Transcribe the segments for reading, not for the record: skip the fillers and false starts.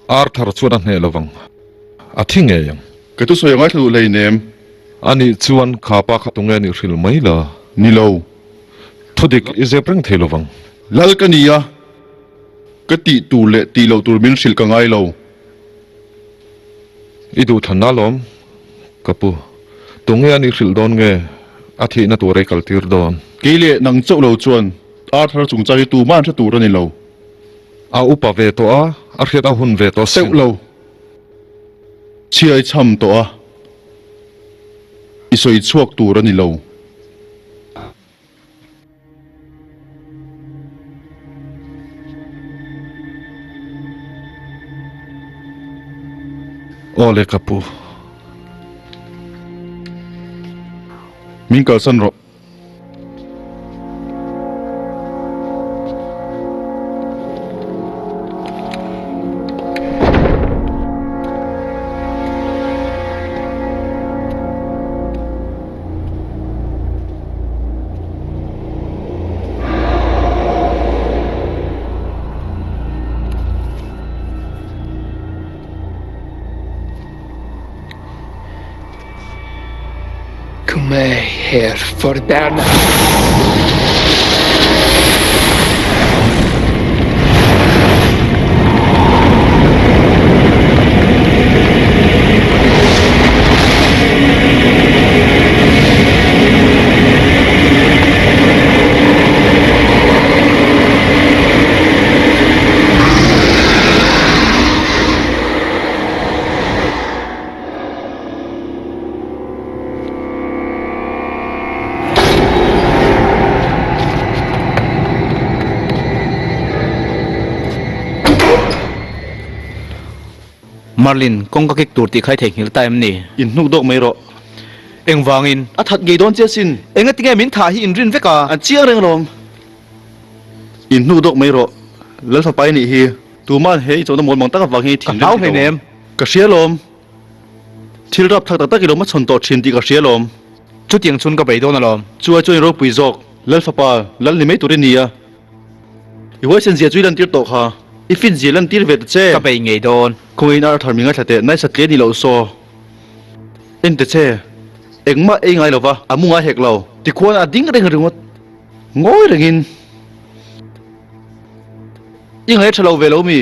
Arthur chuan a hneh lovang. A thi ngei ang. Ka thusawi a ngaithla duh hleinem. Anih chuan kha pa kha tunge nih hrilh mai la. Ni lo. Thudik i zep reng thei lovang. Lal ka ni a, ka tih tur leh tih loh tur min hrilh ka ngai lo. I duhthlanna alawm, ka pu. Tunge a nih hrilh dawn nge a thihna tur ei kal tir dawn? Kei leh nang chauh lo chuan Arthur chungchang hi tumah an hre tur a ni lo. A upa ve tawh a, a hriat a hun ve tawh sin. Teuh lo. Chhiai chham tawh a, i sawi chhuak tur a ni lo. Aw le ka pu. Min kalsan rawh. Come here for Bernard. Merlin, kawng ka kik tur tih kha i theihnghilh ta em ni? In hnuk dawk mai rawh. Engvangin? A that ngei dawn che asin. Engatinge min thah hi in rin vek a? An chiang reng alawm. In hnuk dawk mai rawh. Lalfapa i nih hi. Tuma'n he i chawhna mawl mang tak avang hian i thinrim Ka hlau hleinem. Ka hria alawm. Thil rap thlak tak tak i lo hmachhawn tawh thin tih ka hria alawm. Chutiang chhun ka bei dawn alawm. Chuai chuan i ropui zawk, Lal fapa, Lal ni mai tur i ni a. I huaisen zia chu i lantir tawh kha. I fin zia lantir ve ta che. Ka bei ngei dawn. Khawngaih in Arthur mi ngaithla teh, nai satliah ni loh saw. En ta che, engmah ei ngai lova, a mu ngai hek lo. Tikhuan a ding reng ringawt, ngawi rengin. I ngaih a tha lo ve lo mi?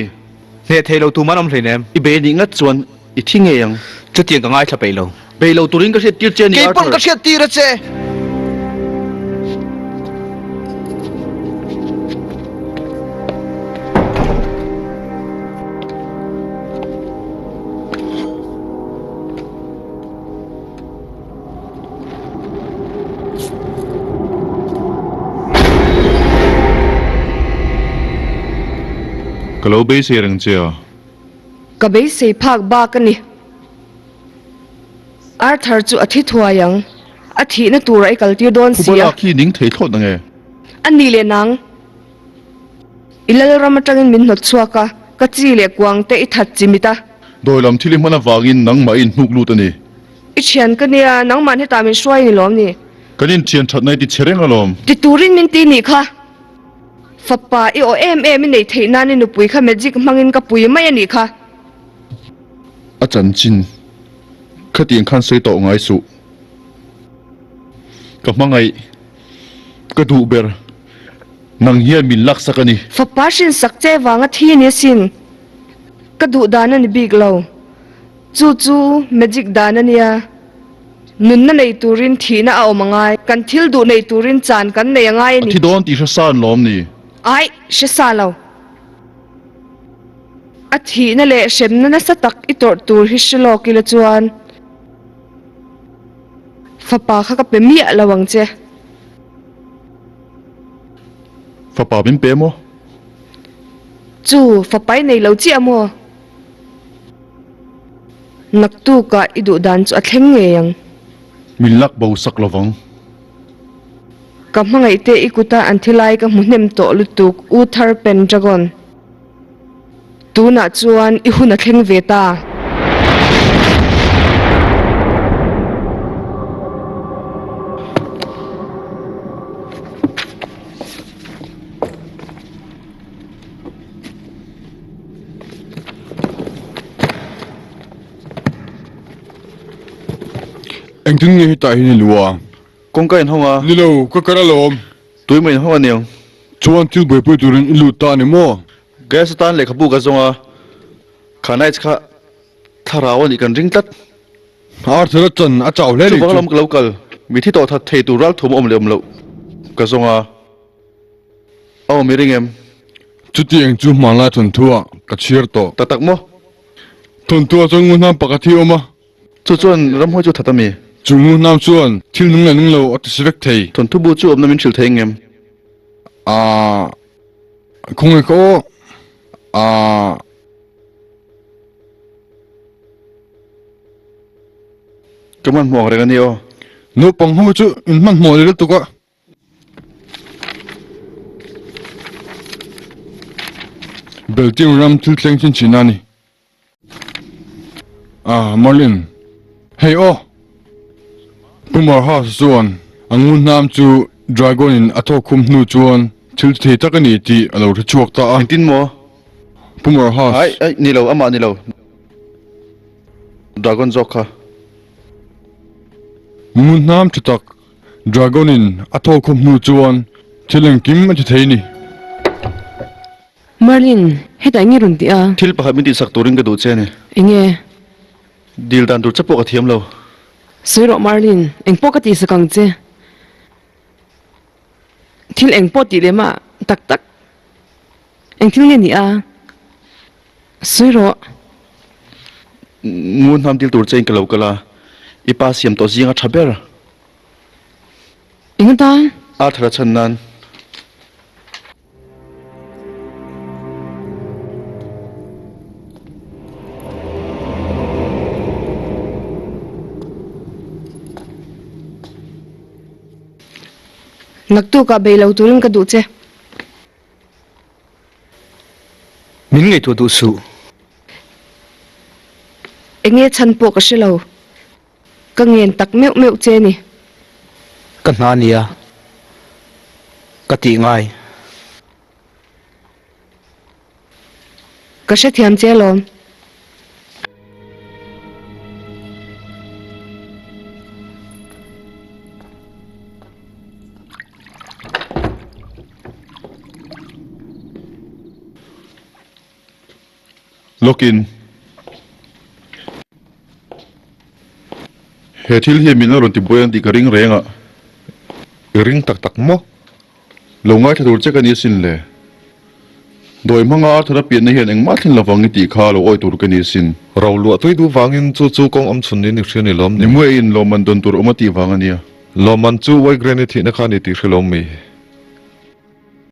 Hneh thei lo tum an awm hleinem. I bei nih ngat chuan i thi ngei ang. Chutiang ka ngaithla peih lo. Bei lo turin ka hriat tir che a ni, Kei pawn Arthur. ka hriat tir a che. Ka lo beisei reng che a. Ka beisei phak bak a ni. Arthur chu a thi thuai ang. A thihna turah i kaltir dawn si a. Khubala khi ning thei thlawt na nge? A ni leh nang. I lalram atangin min hnawt chhuak a, ka chi leh kuang te i that chimit a. Dawi lam thil i hman avangin nangmah i inhnuk lut a ni. I thian ka nia, nangmahn hetah min hruai ni lawm ni? Kan inthian thatna i ti chhe reng alawm. Ti turin min ti nih kha. Fapa i aw em em i neih theih nan i nupui kha magic hmangin ka pui mai a nih kha. A chanchin khatiang khan sawi tawh ngai suh. Ka hmangaih, ka duh ber. Nang hian min laksak a ni. Fapa hrinsak che vanga thi a ni asin. Ka duh dan a ni bik lo. Chu chu magic dan a nia. Nunna nei turin thihna a awm a ngai. Kan thil duh nei turin chan kan nei a ngai a A ni. thi dawn tih hre sa an lawm ni. Aih, hre sa lo. A thihna leh hremna nasa tak i tawrh tur hi hre lawk ila chuan fapa kha ka pe miah lo ang che. Fapa min pe maw? Chu, fapa i nei lo chiah maw? Naktukah i duh dan chu a thleng ngei ang. Min lak bo sak lovang. Ka hmangaih te i kuta an thi lai ka hmu hnem tawh lutuk Uther Pendragon. Tunah chuan i hun a thleng ve ta. Engtin nge hetah hian i luh a? Kawngka inhawng a. Ni lo, ka kar alawm. Tuima inhawng a niang. Chuan thil buaipui turin i lut ta a ni maw? Gas atan lehkhabu ka zawng a, kha nights kha thlarau a nih kan ring tlat. Arthur a chan a chau hle ni chu. Chuvang lam ka lo kal, mithi tawh that thei tur ralthum a awm leh awm loh ka zawng a, a awm i ring em? Chutiang chu hmanlai thawnthu ah ka chhiar tawh. Tak tak maw? Thawnthu ah chuan ngunhnam pakhat hi a awm a. Chu chuan ramhuai chu that a mi? Chu ngunhnam chuan thil nung leh nung lo a ti si vek thei. Thawnthu bu chu awmna min hrilh thei engem? Aaa. Khawngaih ka aw. Aaa. Ka hmanhmawh ang reng a ni aw. Naupang ho chu in hmanhmawh leh lutuk a. Beltiang ram thil thleng chin chin a ni. Ah, Merlin. Hei aw. Pu Marhas chuan a ngunhnam chu Dragon in a thawk khum hnu chuan thil ti thei tak a ni tih a lo hre chhuak ta a. Engtin maw? Pu Marhas. Ai, ai, ni lo, amah ni lo. Dragon zawk kha. Ngunhnam tha tak Dragon in a thawk khum hnu chuan thil engkim a ti thei ni. Merlin, hetah enge rawn tih a? Thil pakhat min tihsak turin ka duh che a ni. Enge? Dil dan tur che pawh ka thiam lo. Sawi rawh Merlin, eng pawh ka tihsak ang che. Thil eng pawh tih leh mah tak tak eng thil nge ni a? Sawi rawh. Ngun hnam dil tur chein ka lo kal a, i pa siam tawh zinga tha ber. Eng atan? Arthur a chhan nan. Naktukah bei lo turin ka duh che. Min ngaihtuah duh suh. Enge chhan pawh ka hre lo. Ka ngen tak meuh meuh che ni. Ka hna nia. Ka tih ngai. Ka hrethiam che alawm. Lawkin he thil hi min la rawn ti buai ang tih ka ring reng a. I ring tak tak maw? Lo ngaithla tur che ka ni asin le. Dawi hmanga Arthur a pianna hian engmah thlen lovang i tih kha lo awi tur ka ni asin. Ro luah tui duh vangin chu chu kawng awm chhun niin i hria ni lawm ni? Nimuain lawmman dawn tur awm a tih vang a nia. Lawmman chu Waigreni thihna kha a ni tih hre lo mi?